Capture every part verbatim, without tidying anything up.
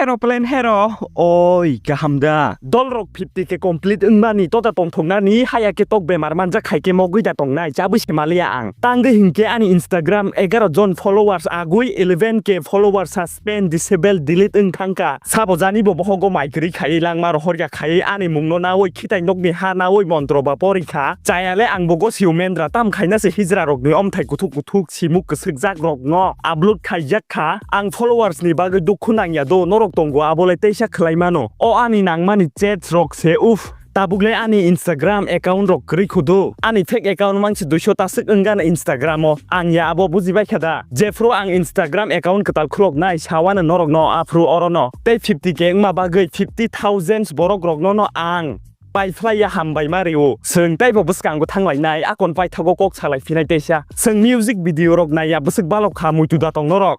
Aeroplane hero, oi, kaham da. Dolrok fifty K complete wngmani, tota tongthoknani, haya khe tok bemar manjak khai khe mogwi da tongnai, chabwi se maliya ang. Tangwi hinkhe ani Instagram egaroh jon followers agwi eleven K followers suspend, disable, delete wng thangkha. Sabo jani bo bohogo mai kwrwi khaiwi langma rohorya khaiwi ani mungno nawi khitai nokni ha nawi montro ba porikha. Chayale ang bo gosio mendra tam khaina se hijra rokni omthai kuthuk kuthuk simuk kwswk jak rokno upload khaijak kha. Ang followers ni bagwi dukhu nangya do, norok tongo abo le teisa khwlai mano. O ani nangmani chats rok se uff. Tabuk le ani Instagram account rok kwrwi khudu. Ani fake account mangsi duiso taswk wngana Instagram o. Ang ya abo bujibai kha da. Jephru ang Instagram account kwtal khuloknai sawano norokno aphru orono. Tei fifty K wngma bagwi fifty thousands borok rokno no ang paiphlai ya hambai ma rio. Chwng teibo bwskango thanglainai, akon paithago kok salai phinai teisa. Chwng music video rok naiya bwswk balok kha muitu da tong norok.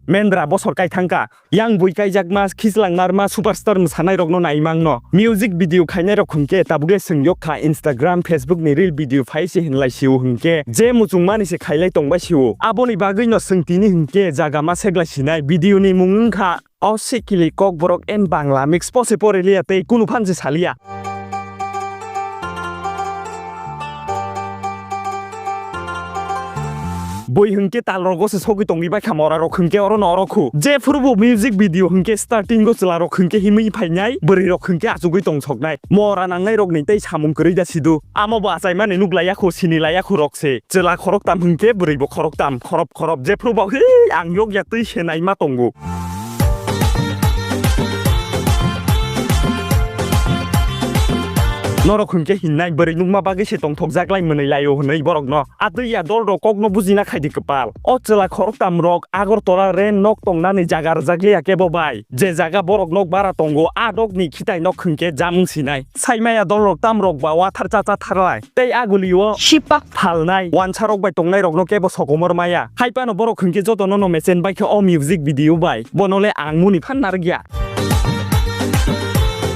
Mendra bosor kai thangkha. Yang bui kaijakma, khichlang narma, superstar mwsanairokno naimangno. Music video khainairok hwnkhe tabukle chwng yok kha Instagram, Facebook ni reel video phai se hinlai sio hwnkhe je muchungmani se khailai tongbai sio. Aboni bagwino chwng tini hwnkhe jaga ma seglai sinai. Video ni mung wngkha O Sikili Kokborok and Bangla mix pose pore liya tei kunu phan se saliya. Bui hwnkhe tal rogo se sogwi tongwi bai kha mora rok hwnkhe oro no oro khu. Jephru bo music video hwnkhe starting o chwla rok hwnkhe himwi phainai, bwrwi rok hwnkhe achugwi tong soknai. Mora nangnai rok ni tei samung kwrwi da sidu. Amo bo achaimani nuk laiya khu, sini laiya khu rok se. Chwla khoroktam hwnkhe bwrwi bo khoroktam, khorop khorop. Jephru bo, "Hei, ang yokya twi se naima tongo." Norok hwnkhe hinnai bwrwi nukma bagwi se tongthokjak lai mwnwi laio hwnwi borokno. Atwi ya dol rok kokno bujina khaidi kwpal. O chwla khoroktam rok Agartala ren nok tongnani jaga rwjak liya kebo bai. Je jaga borok nok bara tongo, a dok ni khitai nok hwnkhe jamung sinai. Saimaya dol rok tam rok ba wathar cha cha tharlai. Tei aguli o shipak phalnai wansa rok bai tongnai rokno kebo sokomor maya. Haipano borok hwnkhe jotono no mesen bai khe o music video bai. Bono le ang muni phan narwkya.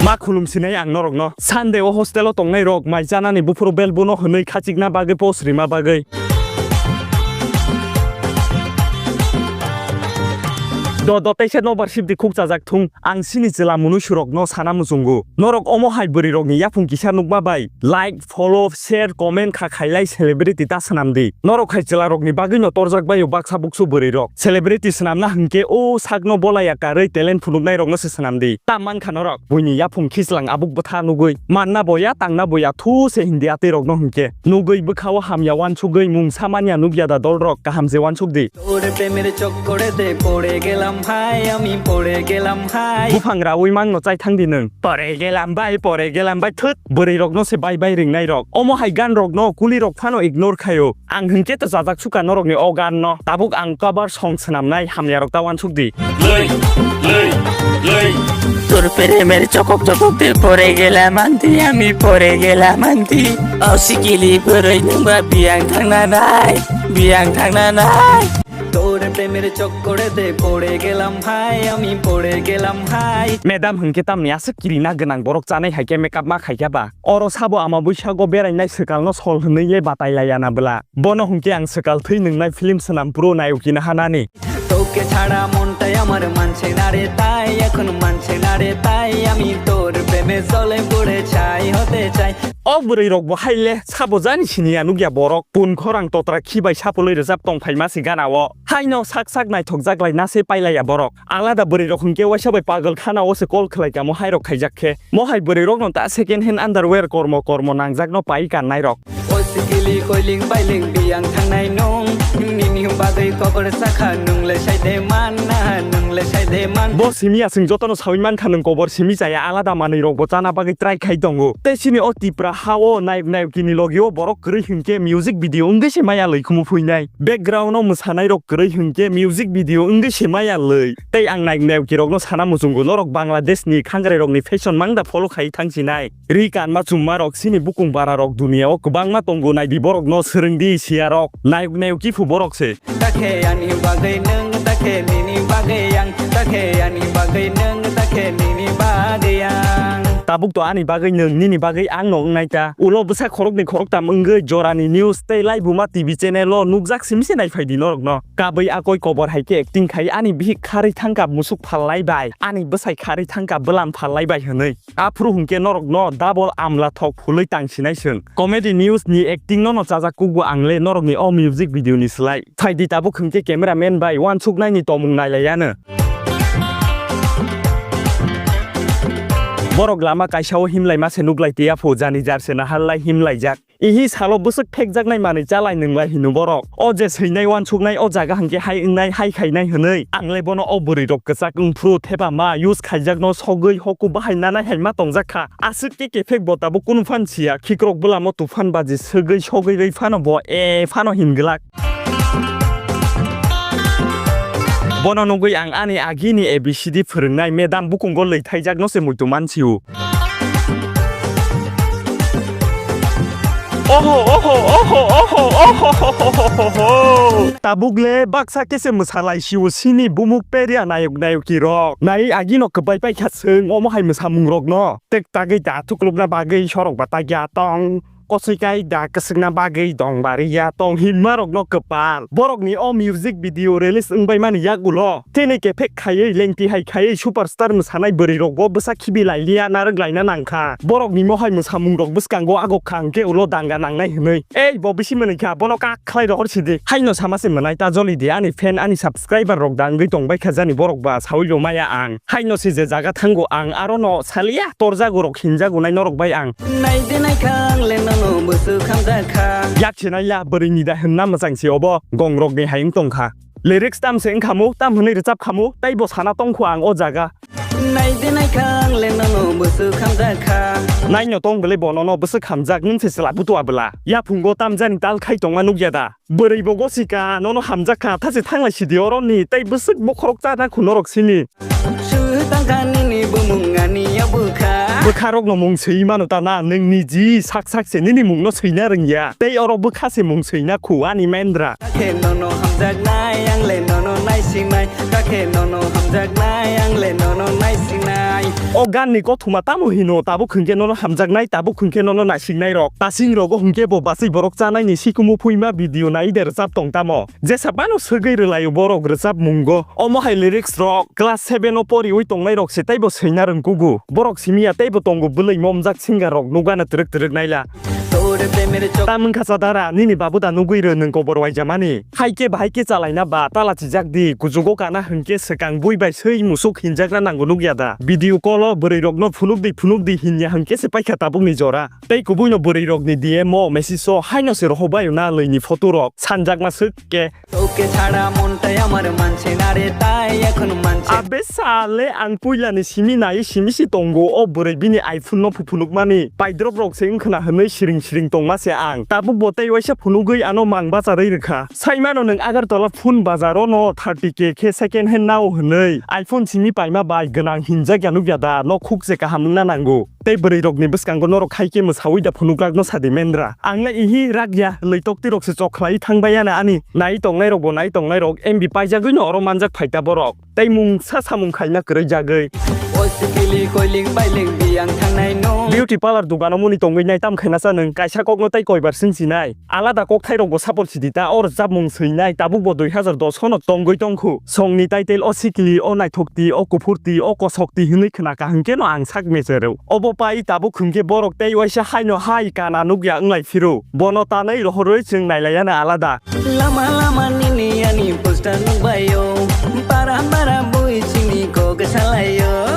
Ma khulum sinai ang norokno. Sunday o hostel o tongnai rok mai chanani buphuru bel bono hwnwi khachikna bagwi post rima bagwi. Do, do, teisa nobar sibdi khuk chajak thung. Ang sini chwla mwnwi surokno sana muchungo. Norok omo hai bwrwi rokni yaphung kisa nukma bai like, follow, share, comment kha khailai celebrity ta swnam di. Norok hai chwla rokni bagwi no torjak baio baksa buksu bwrwi rok. Celebrity swnamna hwnkhe o sakno bolai ya karwi talent phunuknai rokno se swnam di. Ta man kha norok. Buini yaphung khichlang abuk bwtha nugwi. Manna boya, tangna boya, thu se hindi atwi rokno hwnkhe. Nugwi bwkha o hamya wansugwi mung samanya nukya da dol rok kaham se wansuk di. তোর প্রেমের চক্করেতে পড়ে গেলাম ভাই, আমি পড়ে গেলাম ভাই। Buphang rawi mangno chai thang di nwng. Pore gelam bai, pore gelam bai, thut. Bwrwi rokno se bai bai ringnai rok. Omo hai gan rokno kuli rok phano ignore khaio. Ang hwnkhe to chajak suka norokni o gan no. Tabuk ang cover song swnamnai hamya rok ta wansuk di. তোর প্রেমের চকক চককতে পড়ে গেলাম আন্টি, আমি পড়ে গেলাম আন্টি। অসিকিলি বড়ই নুংবা বিয়াং থাংনা নাই, বিয়াং থাংনা নাই। তোর প্রেমের চক্করেতে পড়ে গেলাম ভাই, আমি পড়ে গেলাম ভাই। Madam hwnkhe tamni aswk kirina gwnang borok chanai hai khe makeup ma khai kha ba? Oro sabo ama bwskango berainai swkalno sol hwnwi le batai laiya na bwla? Bono hwnkhe ang swkal thwi nwngnai film swnam pro nayokina hanani. তোকে ছাড়া মনটাই আমার মানছে না রে তাই, এখন মানছে না রে তাই, আমি তোর প্রেমে জ্বলে পুড়ে ছাই হতে চাই। O bwrwi rok bo hai le sabo jani siniya nukya borok pun khorang totra khi bai sapolwi rwjap tong phaima si gana o. Haino sak sak naithokjak lai na se pailaiya borok. Alada bwrwi rok hwnkhe waisa bai pagal khana o se call khlai kamo hai rok khaijak khe. Mohai bwrwi rokno ta second hand underwear kormo kormo nangjakno pai kannai rok. O sikili koiling bailing biyang thangnai nung, nini bagwi kobor sakha nung le sai de man na, nung le sai de man. Bo simi aswng jotono sawi mankha nwng kobor simi chaya alada manwi rokbo chana bagwi try khai tongo. Tei chini o Tipra ha o nayok nayokini logi o borok kwrwi hwnkhe music video wngwi se maya lwi khumu phuinai. Background o mwsanai rok kwrwi hwnkhe music video wngwi se maya lwi. Tei ang nayok nayokirokno sana muchungo, norok Bangladesh ni khangrai rokni fashion mangda follow khai thangsinai. Ri kanma chumma rok, chini bukung bara rok dunia o kwbangma tongo, naidi borok no swrwng di siya rok. Nayok nayok kiphu borok se. Takhe ani bagwi nwng, takhe nini bagwi ang, takhe ani bagwi nwng, takhe nini bagwi ang. Tabuk to ani bagwi nwng, nini bagwi ang no wngnai ta. Ulo bwsa khoroknwi khoroktam wngwi jorani news tei laibuma T V channel o nukjak simi se naiphai di norokno. Kabwi akoi kobor hai khe acting khai ani bihik kharwi thangkha musuk phalnai bai, ani bwsai kharwi thangkha bwlam phalnai bai hwnwi. Aphuru hwnkhe norokno double amla thok phulwi tang sinai chwng. Comedy news ni acting no no chajak kugo ang le norokni o music video ni slai. Phaidi tabuk hwnkhe cameraman bai uansuknaini tongmung nailaiyano. Borok lama kaisa o himlai ma se nuklai tei aphu jani jar se naharlai himlaijak. Ihi salo bwswk phekjaknai manwi chalai nwnglai hino borok. O je swinai uansuknai o jaga hwnkhe hai wngnai hai khainai hwnwi. Ang le bono o bwrwi rok kwchak wngphru thepa ma use khaijakno sogwi hoku bahai nanai hai ma tongjak kha. Aswk khe kephek bo tabuk kunu phan siya. Khikrok bwlamo tuphan baji swgwi sogwi rwi phano bo e phano hin glak. Bono nugwi ang ani agini A B C D phwrwngnai madam bukungo lwi thaijakno se muitu mansio. Oho, oho, oho, oho, oho, ho, ho, ho, ho, ho. Tabuk le baksa khe se mwsalai sio sini bumuk peria nayok nayoki rok. Nai agino kwbai paikha chwng omo hai mwsamung rokno. Tek tagwi da thuklukna bagwi sorok ba tagya tong. Kosoi kai da kwswkna bagwi dong bariya tong hinmarokno kwpal. Borokni o music video release wngbaimani yagulo chini kephek khaiwi lengti hai khaiwi superstar mwsanai bwrwirokbo bwsa khibi lailiya narwk laina nangkha. Borokni mohai mwsamungrok bwskango agok kha hwnkhe ulo danga nangnai hwnwi. Ei bo bisi mwnwi kha, bono kak khlai rohor sidi. Haino sama se mwnai ta joli di ani fan ani subscriber rok da wngwi tongbai kha jani borok ba saui rw maya ang. Haino se je jaga thango ang aro no saliya torjago rok hinjago nai norok bai ang. Nai de nai kha ang le nono bwswk hamjak kha. Yak se nai ya bwrwi ni da hwnna mwchang se obo gong rok ni hai wng tong kha. Lyrics tam se wng khamu tam hwnwi rwchap khamu tei bo sana tong kho ang o jaga. Nai de nai kha ang le nono bwswk hamjak kha. Nai no tong bwle bo nono bwswk hamjak nwng se chwla butua bwla. Yaphungo tam jani tal khai tongma nukya da. Bwrwi bo gosika, nono hamjak kha, thasi thanglai sidi oro ni, tei bwswk bokhorok chana khu norok sini. Swi tangkha nini bumung ani ya bwkha. Bwkha rok no mung swi mano ta na, nwng niji sak sak se nini mung no swina rwngya. Tei oro bwkha se mung swina khu ani mendra. Khe nono hamjaknai, ang le nono naisinai. Khe nono hamjaknai, ang le nono naisinai. O gan ni kothoma tamo hino, tabuk hwnkhe nono hamjaknai, tabuk hwnkhe nono naisingnai rok. Tasing rogo hwnkhe bo bachwi borok chanai ni sikumu phuima video nai de rwchap tong tamo. Jesa phano swgwi rwlaio borok rwchap mungo. Omo hai lyrics rok class seven o poriwi tongnai rok se teibo swina rwngkugu. Borok simiya teibo tongo bwlwi momjak singer rok nukgana twrwk twrwk naila. Tam wngkha cha dara, nini babu da nugwi rw nwng kobor waijamani. Hai khe bahai khe chalaina ba tala chijak di, kuchugo kana hwnkhe swkang bui bai swi musuk hinjakna nango nukya da. Video call o bwrwi rokno phunuk di phunuk di hinya hwnkhe se paikha tabukni jora. Tei kubuino bwrwi rokni D M o message o haino se rohor bai na lwini photo rok sanjakma swk khe. Toke chhara mon tai amar manse na re tai ekhon manse. Abe sale ang puilani simi nai simi si tongo o bwrwi bini iPhone no phuphunukmani. Paidrop rok se wngkhwna hwnwi siring siring tongma se ang. Tabuk bo tei waisa phunugwi ano mang bacharwi rwkha. Saimano nwng Agartala phone bazaro no thirty K khe second hand nao hwnwi iPhone simi paima bai gwnang hinjak ya nukya da no khuk se kaham wngna nango. Tei bwrwi rokni bwskango norok hai khe mwsaui da phunukrakno sadi mendra. Ang le ihi rak ya, lwi tokti rok se chok khlai thang bai ya na ani. Nai tongnai rok bo nai tongnai rok, M B paijagwi no oro manjak phai ta borok. Tei mungsa samung khaina kwrwi jagwi. O sikili koiling bailing biyang thangnai no. Beauty parlor dukano muni tongwi nai tam khaina sa nwng kaisa kokno tei koibar sing sinai. Alada kokthairokbo sapor sidi ta, o rwchapmung swinai tabukbo dui hazar dos hono tongwi tongkhu. Songni title o sikli, o naithokti, o kuphurti, o kosokti hwnwi khna kaham kheno ang sak mechero. Obo pai tabuk hwnkhe borok tei waisa haino hai kana nukya wnglai phiro. Bono tanwi rohorwi chwng nailaiyano alada. Lama lama nini ani poster nukbaio, para para bui chini kok salaio.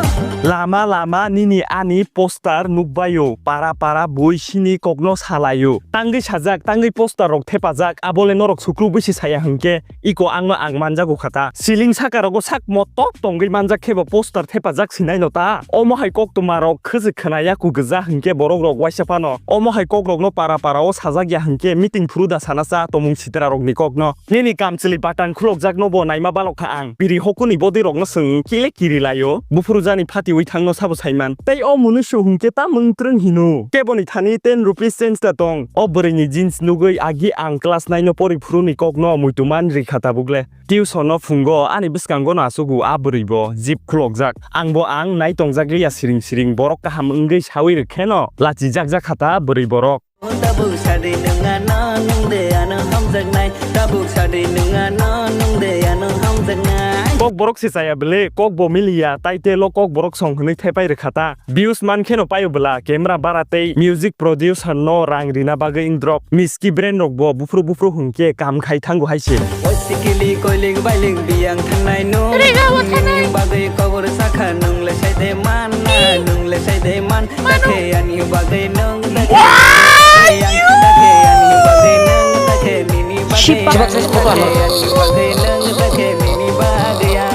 Lama lama nini ani poster nukbaio, para para bui sini kokno salaio. Tangwi sajak, tangwi poster rok thepajak, abole norok sukru bwsi saya hwnkhe, iko angno ang manjago khata. Siling saka rogo sak motok tongwi manjak khebo poster thepajak sinai no ta. Omo hai koktwma rok khwjwk khwna yaku gwja hwnkhe borok rok waisa phano. Omo hai kok rokno para para o sajak ya hwnkhe meeting phuru da sana cha tomung sitra rokni kokno. Nini kamchwlwi button khulokjak no bo naima balok kha ang. Biri hokuni bodi rokno swng kile kiri laio. Buphuru jani phati Ui thangno sabo saiman. Tei o munusu hwnkhe ta mwng twrwng hino. Keboni thani ten rupees change da tong. O bwrwini jeans nugwi agi ang class nine no pori phuruni kokno muitu man rikha tabuk le. Tuition no phungo ani bwskango no achugo a bwrwi bo jeep khulokjak. Ang bo ang nai tongjak liya siring siring borok kaham wngwi sawi rwkheno lachi jak jak kha ta bwrwi borok. Tabuk sadi nung ano nung de ano hamjaknai. Tabuk sadi nung ano nung de ano hamjaknai. Kok borok se chaya bele, kok bo miliya, tai telo kok borok song hwnwi thepai rwkha ta. Views man kheno paio bela, camera bara tei music producer no rang rina bagwi wngdrop. Miski brand rok bo buphuru buphuru hwnkhe kam khai thango hai se. Oi sikili koiling bailing biyang thangnai nung. Rega wa thangnai. Nini bagwi kobor sakha nung le sai de man na, nung le sai de man. Dakhe ani bagwi nung dakhe. Why you? Dakhe ani bagwi nung dakhe nini bagwi. Shipa. Ani bagwi nung dakhe nini bagwi ya.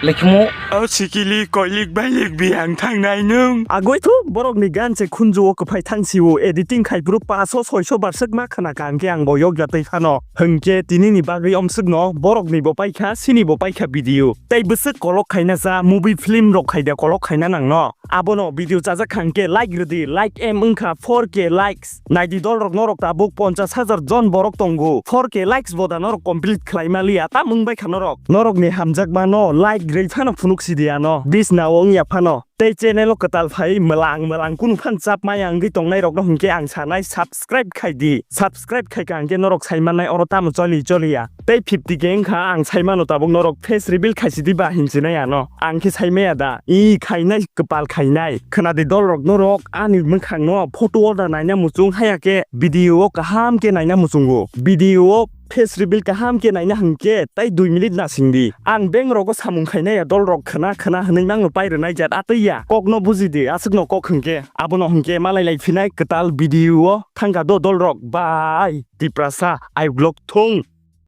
Lekhimu. O sikili koilik bailik biyang thangnai nung. Agoi thu borok ni gan se khunju o kwphai thang si o editing khai phuru paso soiso barsuk ma khana ka hwnkhe ang bo yokya twi phano. Hwnkhe tini ni bagwi omsuk no borok ni bo paikha sini bo paikha video. Tei bwswk kolok khaina cha movie film rok khaida kolok khaina nang no. Abono video chajak kha hwnkhe like rwdi, like em wngkha four K likes. Naidi dol rok norok tabuk ponchas hajar jon borok tongo. Four K likes boda norok complete khlai maliya, ta mwng bai kha norok. Norok ni hamjakma no like rwi phano phunuk sidi ano. Bisna o wngya phano. Tei channel o kwtal phai mwlang mwlang kunu phan chap maya wngwi tongnai rok no hwnkhe ang sanai subscribe khai di. Subscribe khai ka hwnkhe norok sai mannai oro tamo choli choliya. Tei fifty K wngkha ang sai mano tabuk norok face reveal khaisidi ba hinchinai ano. Ang khe sai maya da. I khainai kwpal khainai. Khwnadi dol rok norok ani mwkhang no photo order naina muchung haya khe video o kaham khe naina muchungo. Video o face reveal kaham khe naina hwnkhe tai dui minute na singdi. Ang beng rogo samung khainai ya dol rok khwna khwna hwnwi mangno pai rwnai jat atwi ya. Kok no buji di aswk no kok hwnkhe. Abono hwnkhe malai lai phinai kwtal video o thangkha do dol rok bai. Tiprasa, I vlog thung.